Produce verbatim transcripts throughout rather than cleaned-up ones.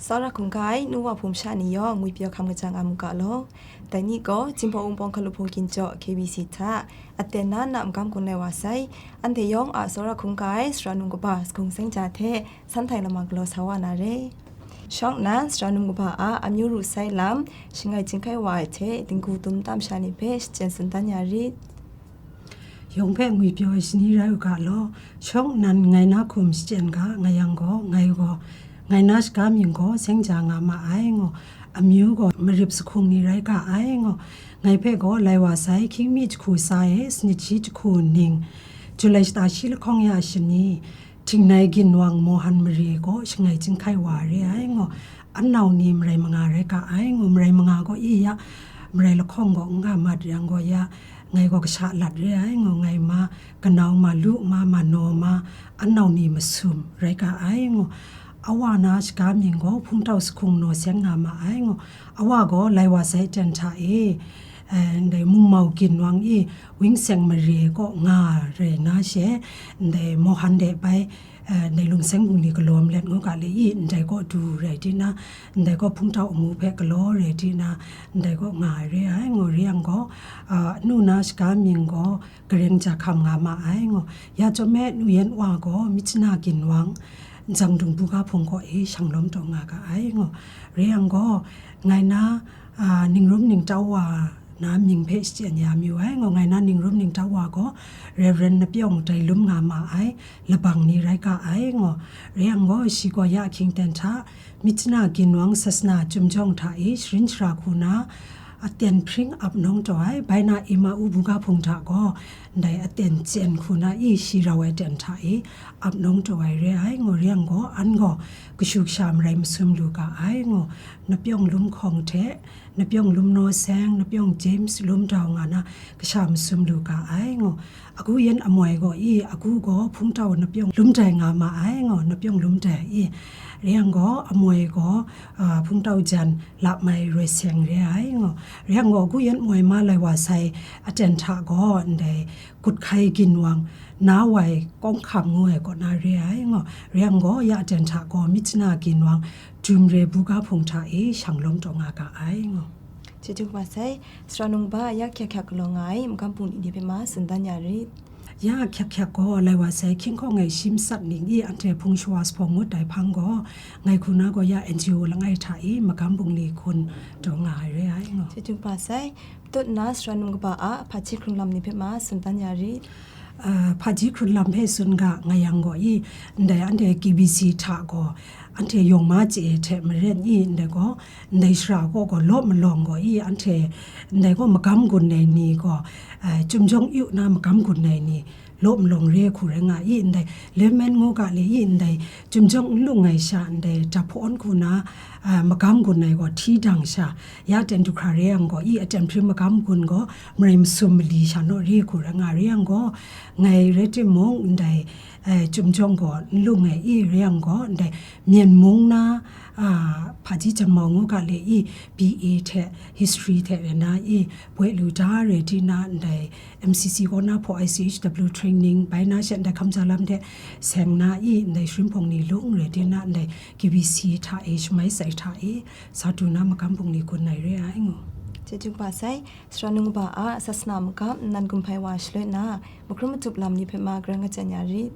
Tsawra hkungga ai nu wa hpung sha ni yawng ngwi pyaw hkam kajang a mu ga law. Dai ni gaw, Jinghpaw Wunpawng hkalup hpung ginjaw K B C hta, aten na na magam gun lai wa sai, anhte yawng a tsawra hkungga ai sara num kaba sagung seng ja hte, san htai lama galaw sa wa na re. Shawng nnan sara num kaba a amyu ru sai lam, shangai chyinghkai wa ai hte, dinggu dum tam sha ni hpe shachyen tsun dan ya rit. Yawng hpe ngwi pyaw ai shani rai u ga law, shawng nnan ngai na hkum shachyen ga, nga yang gaw, ngai gaw, ngai na shaga mying gaw seng ja nga ma ai ngaw, amyu gaw marip sahkung ni rai ga ai ngaw, ngai hpe gaw lai wa sai hkying mi jahku sa e, sanit shi jahku ning, Julai shata shi lahkawng ya shani, Htingnai ginwang Mohan mare gaw shangai chyinghkai wa re ai ngaw, an nau ni marai manga rai ga ai ngaw, marai manga gaw i ya, marai lahkawng gaw n ga mat yang gaw ya, ngai gaw kasha lat re ai ngaw, ngai ma, kanau ma, lu ma, manaw ma, an nau ni masum rai ga ai ngaw, awa na shaga mying gaw hpungtau sahkung naw seng nga ma ai ngaw, awa gaw lai wa sai ten hta e, eh, ndai mungmau ginwang i, wingseng mare kaw nga rai na she, ndai Mohan de bai, eh, ndai lungseng bungli galaw malet ngu ga le i, ndai kaw du rai di na, ndai kaw hpungtau amu hpe galaw rai di na, ndai kaw nga ai re ai, ngu re yang gaw, ah, nu na shaga mying gaw, Gareng Jahkam nga ma ai, ngu. Ya chyawm e, nu yan wa gaw, Myitkyina ginwang, Njang Dung buga hpung kaw e shang lawm taw nga ga ai, ngu. Re yang gaw, ngai na, ah, ningrum ningtau wa, na mying hpe shachyen ya mayu ai, ngaw ngai na ningrum ningtau wa gaw, Reverend Napyawng Dailum nga ma ai, labang ni rai ga ai, ngaw re yang gaw, shi gaw ya ahkying ten hta, Myitkyina ginwang sasana chyum jawng hta e sharin shara hku na, aten hpring ap nawng taw ai, bai na Emau buga hpung hta gaw, ndai aten chyen hku na i shi rau ai ten hta e ap nawng taw ai re ai, ngaw re yang gaw, an gaw kashu kasha marai masum lu ga ai, ngaw Napyawng Lum Hkawng hte, Napyawng Lum Naw Seng, Napyawng James Lum Dau nga na kasha masum lu ga ai, ngaw. Agu yan amoi gaw i, agu gaw hpungtau Napyawng Lum Dai nga ma ai, ngaw, Napyawng Lum Dai i. Re yang gaw, amoi gaw, ah, hpungtau jan Lamai Roi Seng re ai, ngaw. Re yang gaw, agu yan moi ma lai wa sai aten hta gaw, ndai Guthai ginwang, na wai kawng hkam ngu ai kaw na re ai, ngaw. Re yang gaw, ya aten hta gaw, Myitkyina ginwang, Jumre buga hpung hta e shang lawm taw nga ga ai, ngaw. Chyeju kaba sai, sara num kaba ya hkyak hkyak galaw nga ai, magam bungli ni hpe ma tsun dan ya rit. Ya hkyak hkyak gaw, lai wa sai, hkying hkawng e shi matsat ning i anhte hpung shawa sa hpawng ngut ai hpang gaw, ngai hku na gaw ya N G O langai hta e magam bungli hkun taw nga ai re ai, ngaw. Chyeju kaba sai, tut nna sara num kaba a hpaji hkrun lam ni hpe ma tsun dan ya rit. Ah, hpaji hkrun lam hpe tsun ga nga yang gaw i, ndai anhte K B C hta gaw, anhte yawng ma chye hte maren i, ndai gaw, ndai shara gaw gaw law malawng gaw i, anhte ndai gaw magam gun ai ni gaw, ah, Chyum Jawng Yu na magam gun ai ni law malawng re hku rai nga i, ndai Lemmen ngu ga le i, ndai Chyum Jawng N lung ai sha, ndai Dap Hpawn hku na, ah, magam gun ai gaw hti dang sha, ya ten du hkra re yang gaw i, aten hpring magam gun gaw, marai masum mali sha naw re hku rai nga re yang gaw, ngai rai timung, ndai, eh, Chyum Jawng gaw n lung ai i re yang gaw, ndai Myen mung na, ah, hpaji janmau ngu ga le i, B A hte, history hte re na i, boi lu da re di na, ndai M C C kaw na hpaw I C H W training bai na sha, ndai hkamja lam hte seng na i, ndai sharin hpawng ni lung re di na, ndai K B C hta e, shamai sai hta e, sa du na magam bungli gun ai re ai ngu. Chyeju kaba sai, sara num kaba a sasana magam nnan gumhpai wa shaloi na, mahkrum matup lam ni hpe ma garang kachyan ya rit.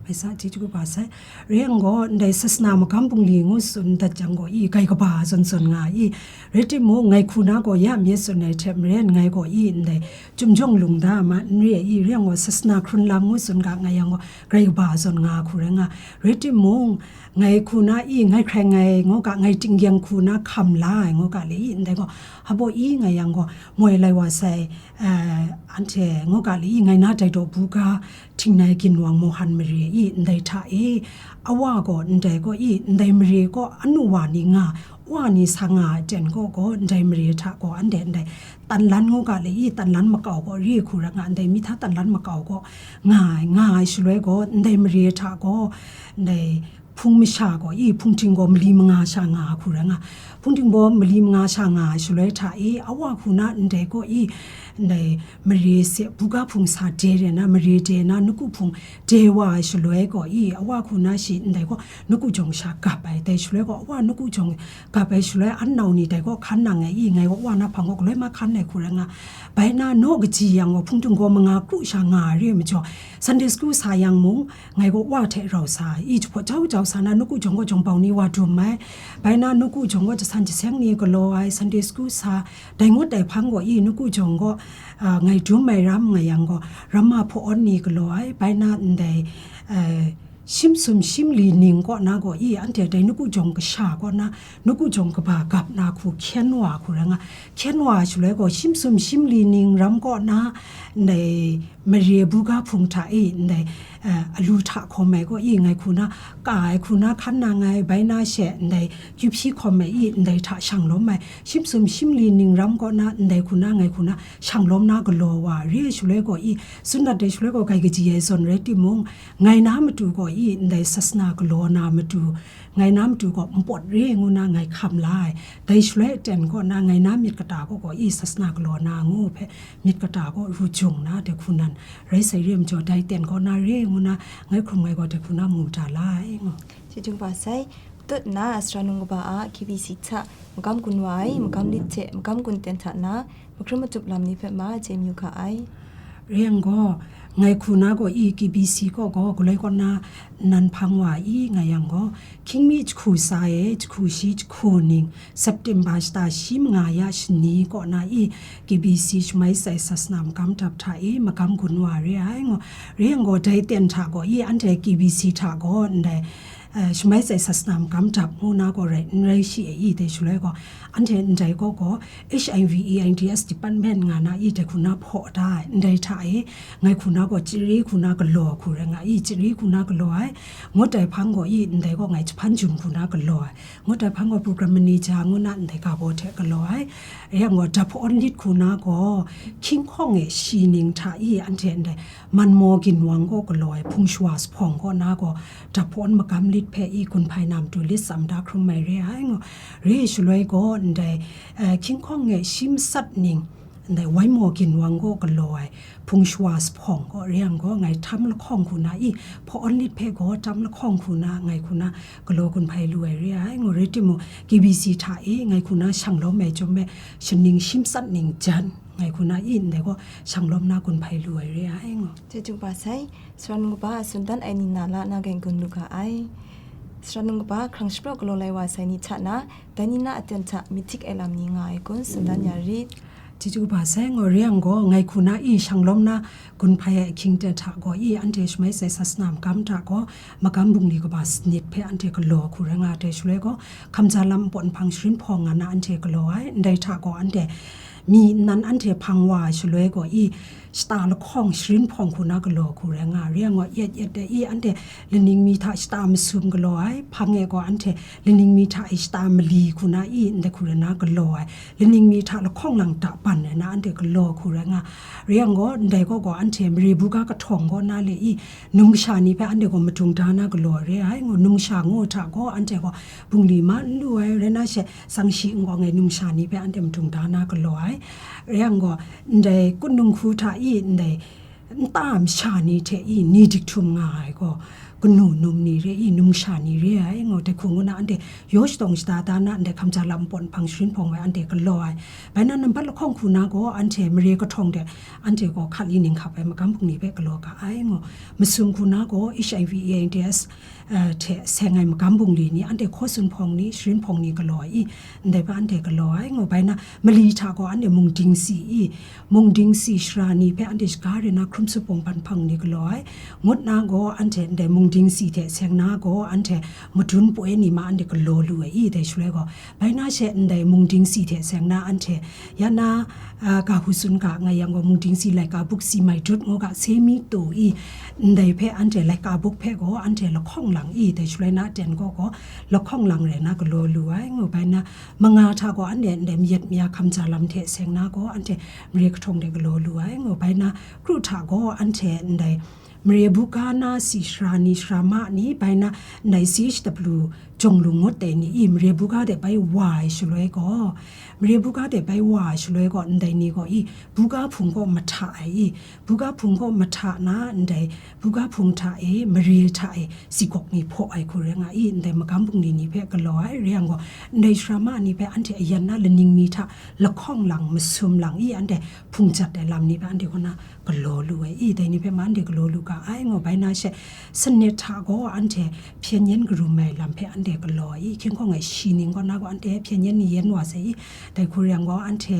Mai sa, chyeju kaba sai. Re yang gaw, ndai sasana magam bungli ngu tsun dat jang gaw i, grai kaba zawn zawn nga i, rai timung, ngai hku na gaw ya myit tsun ai hte maren, ngai gaw i, ndai Chyum Jawng Lung da ma n re i, re yang gaw, sasana hkrun lam ngu tsun ga nga yang gaw, grai kaba zawn nga hku rai nga. Rai timung, ngai hku na i, ngai hkrai ngai ngu ga, ngai tinggyang hku na hkam la ai ngu ga le i, ndai gaw, hpaw i nga yang gaw, moi lai wa sai, eh, anhte ngu ga le i, ngai na dai daw buga, Htingnai ginwang Mohan mare i, ndai hta e, awa gaw ndai gaw i, ndai mare gaw anu wa ni nga, wa ni sa nga ai ten gaw gaw, ndai mare hta gaw anhte ndai tanlan ngu ga le i, tanlan makau gaw re hku rai nga, ndai mi hta tanlan makau gaw nga ai, nga ai shaloi gaw, ndai mare hta gaw, ndai hpung masha gaw i, hpung hting gaw mali manga sha nga ai hku rai nga, hpung hting gaw mali manga sha nga ai shaloi hta e, awa hku na ndai gaw i, ndai mare se buga hpung sa de re na, mare de na, nawku hpung de wa ai shaloi gaw i, awa hku na shi ndai gaw nawku jawng sha gap ai, dai shaloi gaw awa nawku jawng gap ai shaloi an nau ni dai gaw hkan nang ai i, ngai gaw awa na hpang gaw galoi ma hkan ai hku rai nga. Bai na naw kaji yang gaw hpungtung gaw manga kru sha nga ai re ai majaw, Sunday school sa yang mung, ngai gaw wa hte rau sa ai, i jahpaw jau jau sa na, nawku jawng gaw jawng bau ni wa dum ai, bai na nawku jawng gaw jasan jaseng ni galaw ai, Sunday school sa, dai ngut dai hpang gaw i, nawku jawng gaw, a, ngai dum ai ram nga yang gaw, ramma hpaw-awn ni galaw ai, bai na ndai, e, shim sum shim li ning kaw na gaw i, anhte dai nawku jawng kasha kaw na, nawku jawng kaba gap na hku hkyen wa hku rai nga, hkyen wa shaloi gaw, shim sum shim li ning ram kaw na, ndai mare buga hpung hta i, ndai, eh, alu hta hkawm ai gaw i, ngai hku na, ka ai hku na hkan nang ai, bai na she, ndai kyu hpyi hkawm ai i, ndai hta shang lawm ai, shim sum shim li ning ram kaw na, ndai hku na, ngai hku na, shang lawm na galaw wa, re ai shaloi gaw i, tsun dat ai shaloi gaw, grai kaji ai zawn rai timung, ngai na matu gaw i, ndai sasana galaw na matu, ngai na matu gaw npawt re ngu na ngai hkam la ai. Dai shaloi aten kaw na ngai na myit kata kaw gaw i sasana galaw na ngu hpe myit kata kaw ru jung na dai hku nan rai sai re ai majaw, dai aten kaw na re ngu na ngai hkrum ngai gaw dai hku na mu da la ai ngu. Chyeju kaba sai, tut nna sara num kaba a K B C hta magam gun wa ai, magam lit hte magam gun ten hta na, mahkrum matup lam ni hpe ma chye mayu ga ai. Re yang gaw, ngai hku na gaw i K B C kaw gaw galoi kaw na nan hpang wa i nga yang gaw, hkying mi jahku tsa e, jahku shi jahku ning, September shata shi manga ya shani kaw na i K B C shamai tsai sasana magam dap hta i magam gun wa re ai ngu. Re yang gaw, dai ten hta gaw i anhte K B C hta gaw ndai, eh, shamai tsai sasana magam dap ngu na gaw rai n rai shi e i dai shaloi gaw, anhte ndai gaw gaw H I V AIDS department nga na i dai hku na hpaw da ai, ndai hta e ngai hku na gaw chiri hku na galaw hku rai nga i, chiri hku na galaw ai, ngut ai hpang gaw i ndai gaw ngai jahpan jum hku na galaw ai, ngut ai hpang gaw program manager ngu na ndai ga baw hte galaw ai, yang gaw dap hpaw-awn lit hku na gaw hkying hkawng e shi ning hta i anhte ndai man maw ginwang kaw galaw ai, hpung shawa jahpawng kaw na gaw dap hpaw-awn magam lit hpe i gun hpai na matu lit tsam da hkrum ai re ai ngu. Re ai shaloi gaw ndai, eh, hkying hkawng e shi masat ning, ndai wai maw ginwang kaw galaw ai, hpung shawa jahpawng kaw re yang gaw ngai tam lahkawng hku na i, hpaw-awn lit hpe gaw tam lahkawng hku na ngai hku na galaw gun hpai lu ai re ai ngu. Rai timung, K B C hta e ngai hku na shang lawm ai chyawm e, shaning shi masat ning jan ngai hku na i ndai gaw shang lawm na gun hpai lu ai re ai ngu. Chyeju kaba sai, sara num kaba a tsun dan ai ni na la na gain gun lu ga ai. Sara num kaba hkrang shapraw galaw lai wa sai ni hta na, dai ni na aten hta myit htik ai lam ni nga ai kun tsun dan ya rit. Chyeju kaba sai, ngaw re yang gaw, ngai hku na i shang lawm na gun hpai ai ahkying ten hta gaw i, anhte shamai tsai sasana magam hta gaw, magam bungli kaba sanit hpe anhte galaw hku rai nga ai shaloi gaw, hkamja lam npawt nhpang sharin hpawng nga na anhte galaw ai, ndai hta gaw anhte mi nnan anhte hpang wa ai shaloi gaw i, shata lahkawng sharin hpawng hku na galaw hku rai nga, re yang gaw, yet yet de i, anhte laning mi hta shata masum galaw ai, hpang e gaw anhte laning mi hta i shata mali hku na i, ndai hku rai na galaw ai, laning mi hta lahkawng lang daban rai na anhte galaw hku rai nga, re yang gaw, ndai gaw gaw anhte mare buga kahtawng kaw na le i, numsha ni hpe anhte gaw madung da na galaw re ai ngu, numsha ngu hta gaw anhte gaw bungli ma n lu ai, rai na she, tsang shi n-gawng ai numsha ni hpe anhte madung da na galaw ai, re yang gaw, ndai kunung hku hta i, ndai nta masha ni hte i ni dik htum nga ai gaw, kanu num ni re i, numsha ni re ai ngu, dai hku ngu na anhte yaw shadawng shada da na, ndai hkamja lam npawt nhpang sharin hpawng ai anhte galaw ai. Bai na nambat lahkawng hku na gaw, anhte mare kahtawng de, anhte gaw hkali ning hkap ai magam bungli hpe galaw ga ai ngu. Masum hku na gaw, H I V AIDS, eh, hte seng ai magam bungli ni, anhte hkaw tsun hpawng ni, sharin hpawng ni galaw ai i, ndai hpe anhte galaw ai ngu. Bai na, mali hta gaw, anhte mungdingsi i, mungdingsi sara ni hpe anhte shaga re na hkrum tsup pawng ban hpang ni galaw ai. Ngut na gaw, anhte ndai mungdingsi hte seng na gaw, anhte madun poi ni ma anhte galaw lu ai i, dai shaloi gaw, bai na she ndai mungdingsi hte seng na anhte, ya na, a, ga hku tsun ga nga yang gaw, mungdingsi laika buk si mai dut ngu ga, se mi tu i, ndai hpe anhte laika buk hpe gaw anhte lahkawng lang i, dai shaloi na ten gaw gaw lahkawng lang rai na galaw lu ai ngu. Bai na, manga hta gaw anhte ndai mayat maya hkamja lam hte seng na gaw, anhte mare kahtawng de galaw lu ai ngu. Bai na, kru hta gaw anhte ndai mare buga na si sara ni, sara ma ni, bai na, ndai C H W jawng lu ngut ai ni i, mare buga de bai wa ai shaloi gaw, mare buga de bai wa ai shaloi gaw, ndai ni gaw i, buga hpung kaw mahta ai i, buga hpung kaw mahta na, ndai buga hpung hta e, mare hta e, sigawk ni hpaw ai hku rai nga i, ndai magam bungli ni hpe galaw ai, rai yang gaw, ndai sara ma ni hpe anhte ayan na laning mi hta lahkawng lang, masum lang i, anhte hpung jat ai lam ni hpe anhte kaw na galaw lu ai i, dai ni hpe ma anhte galaw lu ga ai, ngu bai na she, sanit hta gaw anhte hpyen yen karum ai lam hpe anhte galaw ai i, hkying hkawng e shi ning kaw na gaw anhte hpyen yen ni yen wa sai i, dai hku rai yang gaw anhte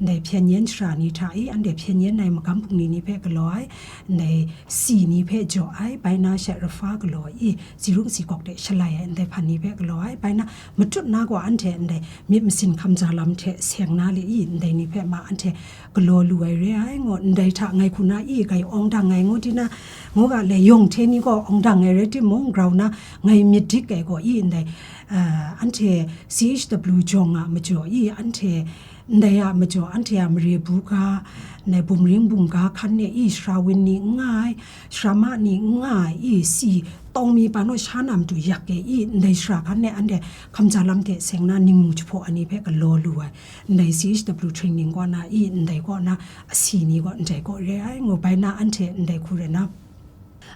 ndai hpyen yen shara ni hta i, anhte hpyen yen ai magam bungli ni hpe galaw ai, ndai si ni hpe jaw ai, bai na she rahpa galaw ai i, si rung si gawk de shalai ai, ndai hpan ni hpe galaw ai, bai na matut na gaw anhte ndai myit masin hkamja lam hte seng na le i, ndai ni hpe ma anhte galaw lu ai re ai, ngu ndai hta ngai hku na i, gai awng dang ai, ngu di na, ngu ga le yawng hte ni gaw awng dang ai rai timung, grau na ngai myit dik ai gaw i, ndai, ah, anhte C H W jawng a majaw i, anhte ndai a majaw, anhte a mare buga, ndai bumring bumga hkan e i, shara wun ni n nga ai, shara ma ni n nga ai i, si tawng mi pa naw sha na matu yak e i, ndai shara hkan e anhte hkamja lam hte seng na ningmu jahpaw ai ni hpe galaw lu ai, ndai C H W training kaw na i, ndai kaw na asi ni gaw ndai kaw re ai, ngu bai na anhte ndai hku rai na,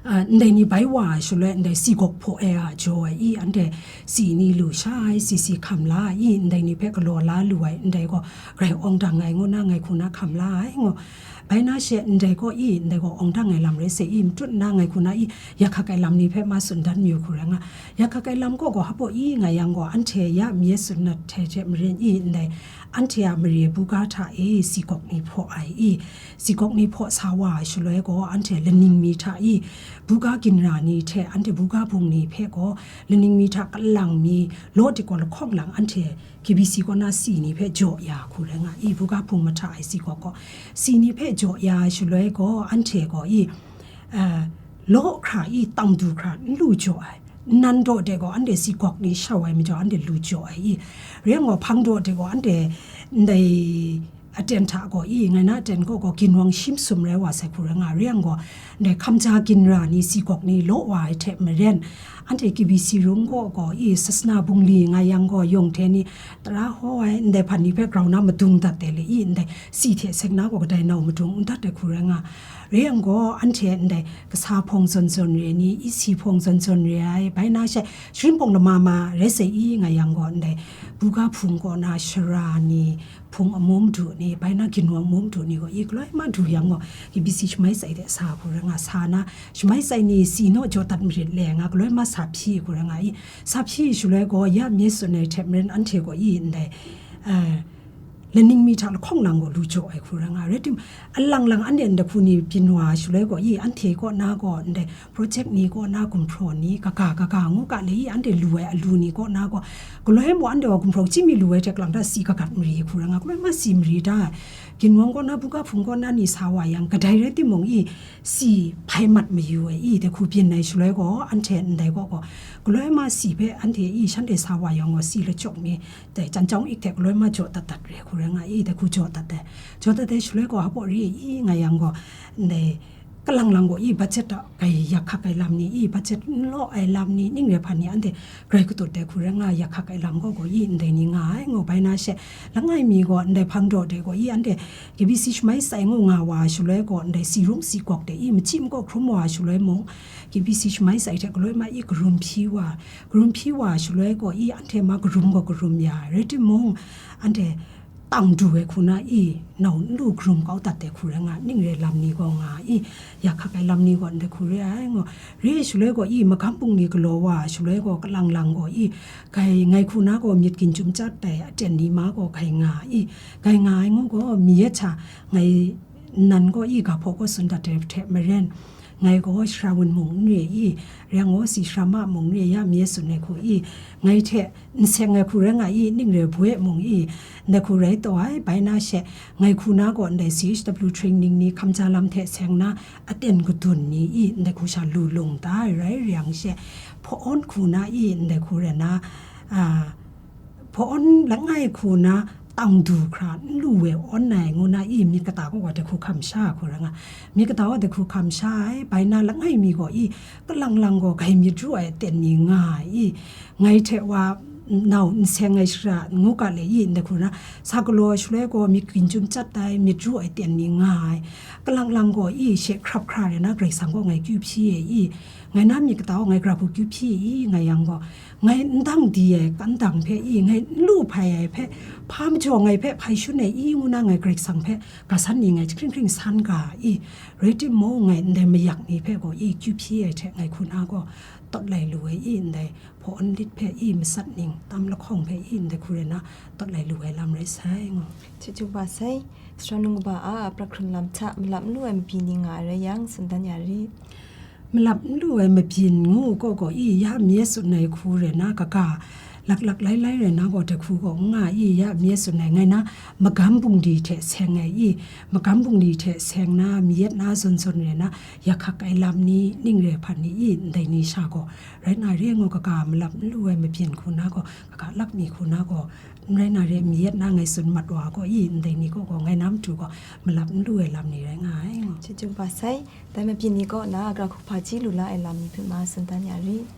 ah, ndai ni bai wa ai shaloi, ndai si gawk hpaw e a jaw ai i, anhte si ni lu sha ai, si si hkam la ai i, ndai ni hpe galaw la lu ai, ndai gaw grai awng dang ai ngu na, ngai hku na hkam la ai, ngu. Bai na she, ndai gaw i, ndai gaw awng dang ai lam rai sai i, matut nna ngai hku na i, yak hkak ai lam ni hpe ma tsun dan mayu hku rai nga. Yak hkak ai lam kaw gaw, hpaw i nga yang gaw, anhte ya mi e tsun na hte hte maren i, ndai anhte a mare buga hta e si gawk ni hpaw ai i, si gawk ni hpaw sa wa ai shaloi gaw, anhte laning mi hta i, buga ginra ni hte anhte buga bung ni hpe gaw, laning mi hta kalang mi law dik gaw lahkawng lang anhte K B C kaw na si ni hpe jaw ya hku rai nga i, buga hpung mahta ai si gaw gaw, si ni hpe jaw ya ai shaloi gaw, anhte gaw i, eh, law hkra i, tang du hkra n lu jaw ai, nnan daw de gaw, anhte si gawk ni shau ai majaw, anhte lu jaw ai i, rai yang gaw, hpang daw de gaw, anhte ndai aten hta gaw i, ngai na aten gaw gaw, ginwang shi masum rai wa sai hku rai nga, rai yang gaw, ndai hkamja ginra ni, si gawk ni law wa ai hte maren, anhte K B C rung gaw gaw i, sasana bungli nga yang gaw, yawng hte ni tara haw ai, ndai hpan ni hpe grau na madung dat ai le i, ndai si hte seng na gaw kadai nau madung n dat ai hku rai nga. Rai yang gaw, anhte ndai kasa hpawng zawn zawn re ai ni, isi hpawng zawn zawn re ai, bai na she, sharin hpawng lama ma rai sai i nga yang gaw, ndai buga hpung kaw na shara ni, hpung amu madu ni, bai na ginwang amu madu ni gaw i, galoi ma du yang gaw, K B C shamai tsai de sa hku rai nga, sa na, shamai tsai ni si naw jaw dat marit le nga, galoi ma sa hpyi hku rai nga i, sa hpyi shaloi gaw, ya mi e tsun ai hte maren anhte gaw i, ndai, eh, laning mi hta lahkawng lang gaw lu jaw ai hku rai nga, rai tim, alang lang anhte ndai hku ni byin wa shaloi gaw i, anhte kaw na gaw ndai project ni kaw na gumhpraw ni, kaga kaga ngu ga le i, anhte lu ai alu ni kaw na gaw, galoi mung anhte wa gumhpraw chyi mi lu ai hte kalang ta si kagat mari hku rai nga, galoi ma si mari da ai. Ginwang kaw na, buga hpung kaw na ni sa wa yang, kadai rai timung i, si hpai mat mayu ai i, dai hku byin ai shaloi gaw, anhte ndai gaw gaw, galoi ma si hpe anhte i, shanhte sa wa yang gaw, si lachyawk mi, dai jan chyawng ik hte galoi ma jaw dat dat re hku rai nga i, dai hku jaw dat ai. Jaw dat ai shaloi gaw, hpaw ri i nga yang gaw, ndai kalang lang gaw i, budget a gai yak hkak ai lam ni i, budget n law ai lam ni, ning re hpan ni anhte grai katut ai hku rai nga, yak hkak ai lam gaw gaw i, ndai ni nga ai, ngu bai na she, langai mi gaw ndai hpang daw de gaw i, anhte K B C shamai tsai ngu nga wa shaloi gaw, ndai si rung si gawk de i, machyi makaw hkrum wa shaloi mung, K B C shamai tsai hte galoi ma i, karum hpyi wa, karum hpyi wa shaloi gaw i, anhte ma karum gaw karum ya, rai timung, anhte tang du ai hku na i, nau n lu hkrum kau dat ai hku rai nga, ning re lam ni gaw nga i, yak hkak ai lam ni gaw ndai hku re ai ngu, re ai shaloi gaw i, magam bungli galaw wa ai shaloi gaw, kalang lang gaw i, gai ngai hku na gaw myit ginjum chyat ai aten ni ma gaw gai nga i, gai nga ai ngu gaw, mi yet hta ngai nnan gaw i, ga hpaw gaw tsun dat ai hte maren, ngai gaw shara wun mung n re i, rai yang gaw si shara ma mung n re ya mi e tsun ai hku i, ngai hte n seng ai hku rai nga i, ning re boi mung i, ndai hku rai taw ai, bai na she, ngai hku na gaw ndai C H W training ni hkamja lam hte seng na aten kadun ni i, ndai hku sha lu lung da ai rai, rai yang she, hpaw-awn hku na i, ndai hku rai na, a, hpaw-awn langai hku na, tang du hkra n lu ai awn ai ngu na i, myit kata kaw wa dahku hkam sha ai hku rai nga, myit kata wa dahku hkam sha ai, bai na langai mi gaw i, kalang lang gaw grai myit ru ai aten ni nga ai i, ngai hte wa nau n seng ai shara ngu ga le i, ndai hku na, sa galaw ai shaloi gaw myit gin chyum chyat ai, myit ru ai aten ni nga ai, kalang lang gaw i, she hkrap hkra rai na, Karai Kasang gaw ngai kyu hpyi ai i, ngai na myit kata gaw ngai gra hku kyu hpyi i, ngai yang gaw, ngai n dang di ai kandang hpe i, ngai n lu hpai ai hpe, hpa majaw ngai hpe hpai shun ai i, ngu na ngai Karai Kasang hpe ga san ni ngai hkring hkring san ga i, rai timung, ngai ndai mayak ni hpe gaw i, kyu hpyi ai hte ngai hku na gaw tawt lai lu ai i, ndai hpaw awn lit hpe i, matsat ning tam lahkawng hpe i, ndai hku rai na tawt lai lu ai lam rai sai, ngu. Chyeju kaba sai, sara nung kaba a, pra hkrun lam hta malap n lu ai mabyin ni nga ai rai yang, tsun dan ya rit. Malap n lu ai mabyin ngu gaw gaw i, ya mye tsun ai hku rai na, kaga laklak lailai rai na gaw, dahku gaw n nga i, ya mye tsun ai, ngai na magam bungli hte seng ai i, magam bungli hte seng na, mayat na zawn zawn rai na, yak hkak ai lam ni, ning re hpan ni i, ndai ni sha gaw rai na re ngu, kaga malap n lu ai mabyin hku na gaw, kaga lak mi hku na gaw, n rai na re, mayat na ngai tsun mat wa gaw i, ndai ni gaw gaw, ngai na matu gaw malap n lu ai lam ni rai nga ai, ngu. Chyeju kaba sai, dai mabyin ni kaw na, gra hku hpaji lu la ai lam ni hpe ma tsun dan ya rit.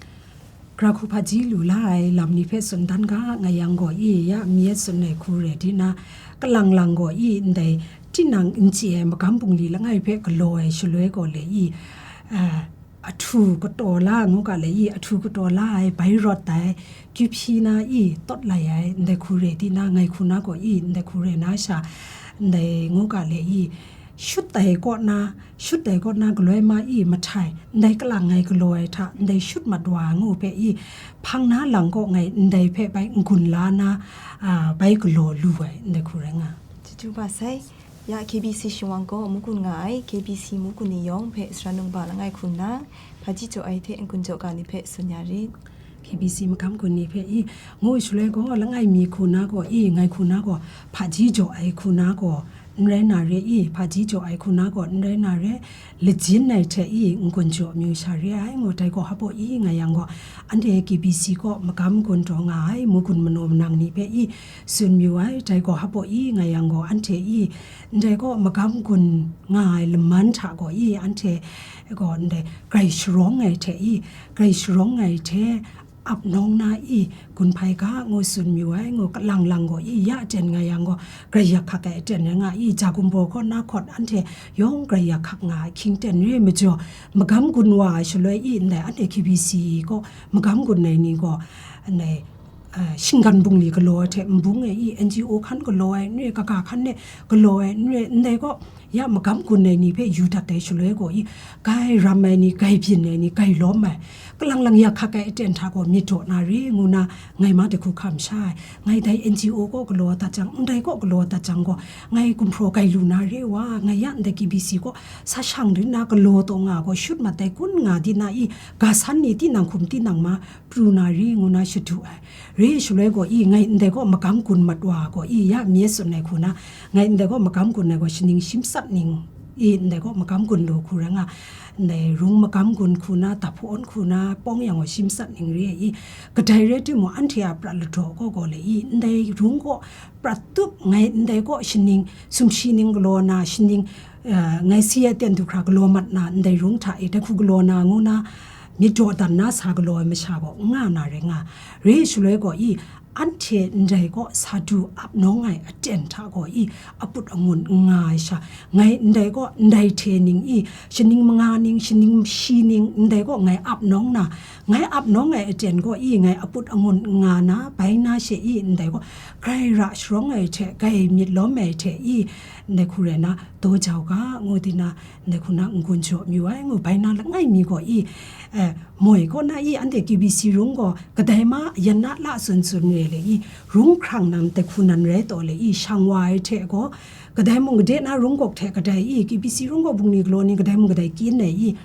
Gra hku hpaji lu la ai lam ni hpe tsun dan ga, ngai yang gaw i, ya mye tsun ai hku rai di na, kalang lang gaw i, ndai tinang n chye ai magam bungli langai hpe galaw ai shaloi gaw le i, a, ahtu kataw la ngu ga le i, ahtu kataw la ai, bai rawt ai, kyu hpyi na i, tawt lai ai, ndai hku rai di na, ngai hku na gaw i, ndai hku rai na sha, ndai ngu ga le i, shut ai kaw na, shut ai kaw na galoi ma i, mahtai, ndai kalang ngai galaw ai hta, ndai shut mat wa ngu hpe i, hpang na lang kaw ngai ndai hpe bai n-gun la na, a, bai galaw lu ai, ndai hku rai nga. Chyeju kaba sai, ya K B C shingwang gaw mu gun nga ai, K B C mu gun ni yawng hpe sara nung ba langai hku nna, hpaji jaw ai hte n-gun jaw ga ni hpe tsun ya rit. K B C magam gun ni hpe i, ngu shaloi gaw, langai mi hku na gaw i, ngai hku na gaw, hpaji jaw ai hku na gaw, n rai na re i, hpaji jaw ai hku na gaw, n rai na re, lajin ai hte i, n-gun jaw amyu sha re ai, ngu dai gaw hpaw i, ngai yang gaw, anhte K B C kaw magam gun taw nga ai, mu gun manaw manang ni hpe i, tsun mayu ai, dai gaw hpaw i, ngai yang gaw, anhte i, ndai gaw magam gun nga ai laman hta gaw i, anhte gaw ndai grai sharawng ai hte i, grai sharawng ai hte, ap nawng na i, gun hpai ga ngu tsun mayu ai, ngu kalang lang gaw i, ya aten nga yang gaw, grai yak hkak ai aten rai nga i, ja gumbaw kaw na hkawt anhte yawng grai yak hkak nga ai, hkying ten re ai majaw, magam gun wa ai shaloi i, ndai anhte K B C kaw magam gun ai ni gaw, ndai, a, shinggan bungli galaw ai hte n bung ai i, N G O hkan galaw ai n re, kaga hkan de galaw ai n re, ndai gaw, ya magam gun ai ni hpe yu dat ai shaloi gaw i, grai ram ai ni, grai byin ai ni, grai lawm ai, kalang lang yak hkak ai aten hta gaw myit daw na re ngu na, ngai ma dahku hkam sha ai. Ngai dai N G O kaw galaw dat jang, ndai kaw galaw dat jang gaw, ngai gumhpraw grai lu na re wa, ngai ya ndai K B C kaw sa shang di na galaw taw nga gaw, shut mat ai kun nga di na i, ga san ni tinang hkum tinang ma pru na re ngu na shadu ai. Re shaloi gaw i, ngai ndai kaw magam gun mat wa gaw i, ya mye tsun ai hku na, ngai ndai kaw magam gun ai gaw, shaning shi matsat ning i, ndai kaw magam gun lu hku rai nga, ndai rung magam gun hku na, dap hpawn hku na, pawng yang gaw shi matsat ning re ai i, kadai rai timung, anhte a prat ladaw kaw gaw le i, ndai rung kaw prat tup, ngai ndai kaw shaning sumshi ning galaw na, shaning, eh, ngai si ai ten du hkra galaw mat na, ndai rung hta e, dai hku galaw na ngu na, myit daw dan na sa galaw ai masha gaw n nga na rai nga. Re shaloi gaw i, anhte ndai kaw sa du ap nawng ai aten hta gaw i, aput angun n nga ai sha, ngai ndai kaw ndai hte ning i, shaning manga ning, shaning shi ning, ndai kaw ngai ap nawng na, ngai ap nawng ai aten gaw i, ngai aput angun n nga na, bai na she i, ndai kaw grai ra sharawng ai hte, grai myit lawm ai hte i, ndai hku rai na, daw jau ga, ngu di na, ndai hku na n-gun jaw mayu ai, ngu bai na langai mi gaw i, eh, moi kaw na i, anhte K B C rung gaw, kadai ma yan na la tsun tsun re le i, rung hkrang nang dai hku nan rai taw le i, shang wa ai hte gaw, kadai mung gade na rung gawk hte kadai i, K B C rung gaw bungli galaw ni kadai mung kadai kyin ai i,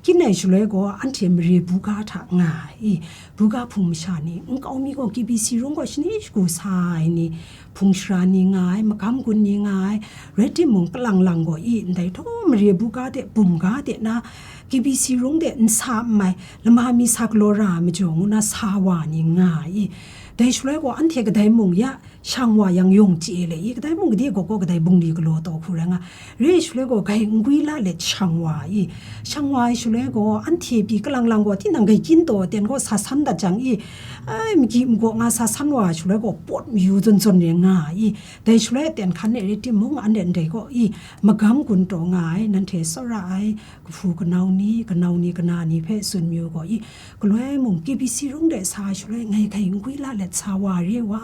kyin ai shaloi gaw, anhte mare buga hta nga ai i, buga hpung masha ni, nkau mi gaw K B C rung gaw shani shagu sa ai ni, hpung shara ni nga ai, magam gun ni nga ai, rai timung, kalang lang gaw i, ndai htaw mare buga de, bum ga de na, K B C rung de n sa n mai, lama mi sa galaw ra ai majaw ngu na sa wa ni nga ai i, dai shaloi gaw, anhte kadai mung ya, shang wa yang yawng chye le i, kadai mung gade gaw gaw kadai bungli galaw taw hku rai nga, re ai shaloi gaw, grai n gwi la let shang wa i, shang wa ai shaloi gaw, anhte pyi kalang lang gaw, tinang grai kyin taw, aten gaw sa san dat jang i, ai, magyi magaw nga sa san wa ai shaloi gaw, pawt mayu zawn zawn re nga i, dai shaloi aten hkan e rai timung, anhte ndai gaw i, magam gun taw nga ai, nanhte tsawra ai, kahpu kanau ni, kanau ni, kana ni hpe tsun mayu gaw i, galoi mung K B C rung de sa ai shaloi, ngai hkai n gwi la let sa wa re wa,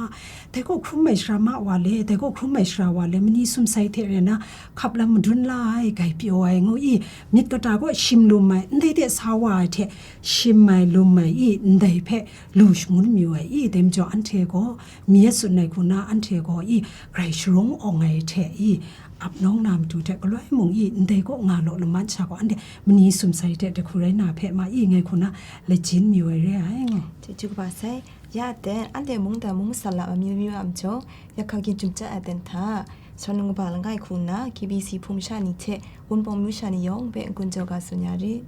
dai gaw hkrum ai sara ma wa le, dai gaw hkrum ai sara wa le, mani sumsai hte rai na, hkap lam madun la ai, grai pyaw ai ngu i, myit kata gaw shim lum ai, ndai de sa wa ai hte shim ai lum ai i, ndai hpe lu shangun mayu ai i, dai majaw anhte gaw, mi a tsun ai hku na, anhte gaw i, grai sharawng awng ai hte i, ap nawng na matu hte galoi mung i, ndai gaw nga law laman sha gaw, anhte mani sumsai hte dahku rai na hpe ma i, ngai hku na lajin mayu ai re ai. Chyeju kaba sai, ya aten, anhte mungdan mung masat lam amyu myu a majaw, yak hka ginjum chyat ai aten hta, sara num kaba langai hku nna, K B C hpung masha ni hte, Wunpawng myu sha ni yawng hpe n-gun jaw ga tsun ya rit.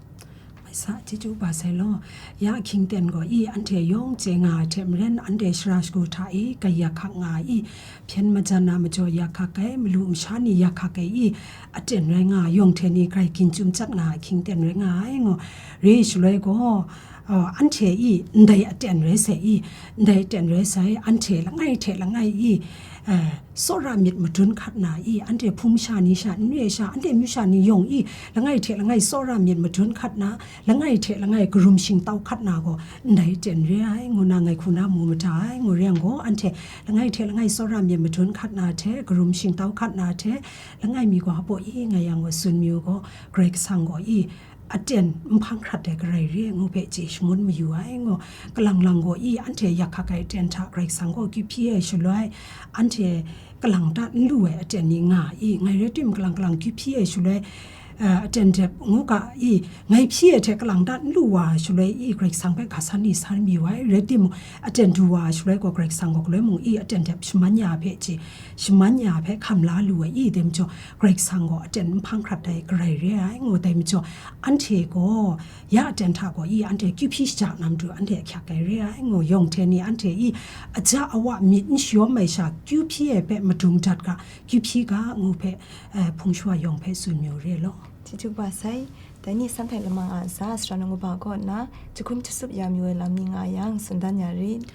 Mai sa, chyeju kaba sai law. Ya ahkying ten gaw i, anhte yawng chye nga ai hte maren, anhte shara shagu hta i, grai yak hkak nga ai i, hpyen majan na majaw yak hkak ai, malu masha ni yak hkak ai i, aten rai nga ai, yawng hte ni grai ginjum chyat nga ai ahkying ten rai nga ai ngu, re ai shaloi gaw, uh, anhte i, ndai aten rai sai i, ndai aten rai sai, anhte langai hte langai i, eh, tsawra myit madun hkat na i, anhte hpung masha ni sha, n re ai sha, anhte myu sha ni yawng i, langai hte langai tsawra myit madun hkat na, langai hte langai karum shingtau hkat na gaw, ndai ten re ai, ngu na ngai hku na mu mada ai, ngu re yang gaw, anhte langai hte langai tsawra myit madun hkat na hte, karum shingtau hkat na hte, langai mi gaw hpaw i ngai yang gaw tsun mayu gaw, Karai Kasang gaw i, aten n hpang hkrat ai garai re ai ngu hpe chye shangun mayu ai ngu, kalang lang gaw i, anhte yak hkak ai aten hta Karai Kasang gaw akyu hpyi ai shaloi, anhte kalang dat n lu ai aten ni nga i, ngai rai tim kalang kalang akyu hpyi ai shaloi, eh, aten dep ngu ga i, ngai hpyi ai hte kalang dat n lu wa ai shaloi i, Karai Kasang hpe ga san ni san mayu ai, rai timung, aten du wa ai shaloi gaw Karai Kasang gaw galoi mung i, aten dep shaman ya ai hpe chye, shaman ya ai hpe hkam la lu ai i, dai majaw, Karai Kasang gaw aten n hpang hkrat ai garai re ai, ngu dai majaw, anhte gaw ya aten hta gaw i, anhte akyu hpyi shaja na matu anhte ahkyak ai re ai, ngu yawng hte ni anhte i, aja awa myit n shayawm ai sha, akyu hpyi ai hpe madung dat ga, akyu hpyi ga, ngu hpe, eh, hpung shawa yawng hpe tsun mayu re law. Chyeju kaba sai, dai ni Sanhtai lamang a ntsa sara num kaba kaw nna, jahkum jasup ya mayu ai lam ni nga yang, tsun dan ya rit.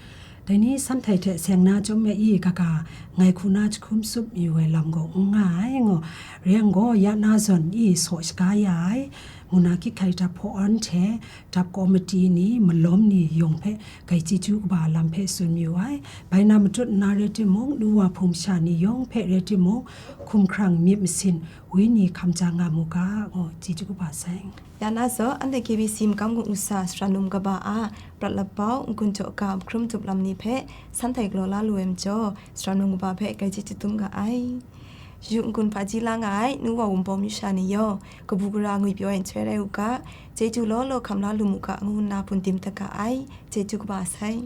Dai ni Sanhtai hte seng na chyawm me i, kaga ngai hku na jahkum tsup mayu ai lam gaw n nga ai, ngu. Rai yang gaw, ya na zawn i saw shaga ya ai, ngu na Kyikhai dap hpaw-awn hte dap kawmati ni, malawm ni yawng hpe grai chyeju kaba lam hpe tsun mayu ai. Bai na matut nna rai timung, nu wa hpung masha ni yawng hpe rai timung, hkumhkrang myit masin, wenyi hkam ja nga mu ga, ngu chyeju kaba sai. Ya na zawn, anhte K B C magam gun u sa sara num kaba a prat lapau, n-gun jaw ga, mahkrum dup lam ni hpe Sanhtai galaw la lu ai majaw, sara num kaba hpe grai chyeju dum ga ai. Shaju n-gun hpaji la nga ai, nu wa Wunpawng myu sha ni yawng, kabu gara ngwi pyaw ai nhtoi rai u ga, chyeju law law hkam la lu mu ga, ngu nna bun dim dat ga ai, chyeju kaba sai.